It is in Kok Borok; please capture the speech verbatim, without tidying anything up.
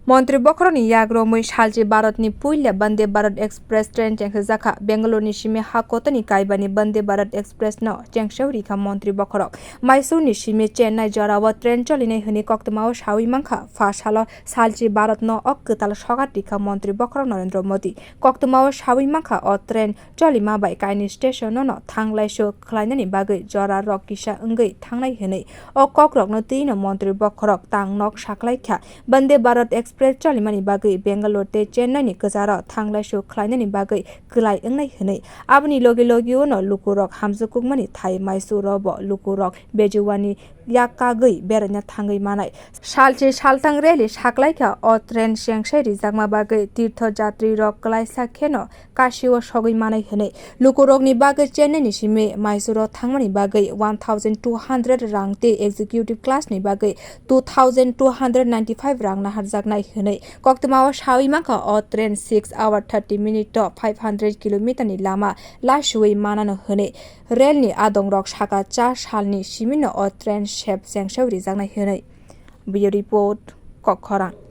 Montri bokhorokni yak romwi salchi Bharatni puila Vande Bharat Express train chengsajakha. Bengaluruni simi ha kotorni kaibani Vande Bharat Express no chengsao rikha montri bokhorok. Maisurni simi Chennai jorao train cholinai hwnwi koktwmao sawi mankha. Pha salo salchi Bharatno o kwtal sogat rikha montri bokhorok Narendra Modi. Koktwmao sawi mankha o train cholima bai kaini station no thanglaisu khlainani bagwi jora rok kisa wngwi thangnai hwnwi. O kokrokno twino montri bokhorok tang nok saklaikha. Vande Bharat Express cholimani bagwi Bangalore tei Chennai ni kwcharo thanglaisu khlainani bagwi kwlai wngnai hwnwi. Aboni logi logi uno lukurok hamjwkukmani thai Mysore bo lukurok bejuwani yak kagwi beraina thangwi manai. Salchi salthang rally saklaikha o train chengsai rijakma bagwi tirtho jatri rok klaisa kheno Kashi o sogwi manai hwnwi. Lukurokni bagwi Chennai ni simi Mysore o thangmani bagwi one thousand two hundred rang tei executive class ni bagwi two thousand two hundred ninety-five rang naharjaknai hwnwi. Koktwmao sawi mankha o train six hour thirty minute o five hundred kilometer ni lama lasuwi manano hwnwi. Rail ni adongrok saka cha salni simino o train sep chengsao rijaknai hwnwi. Bureau Report, Kokkhorang.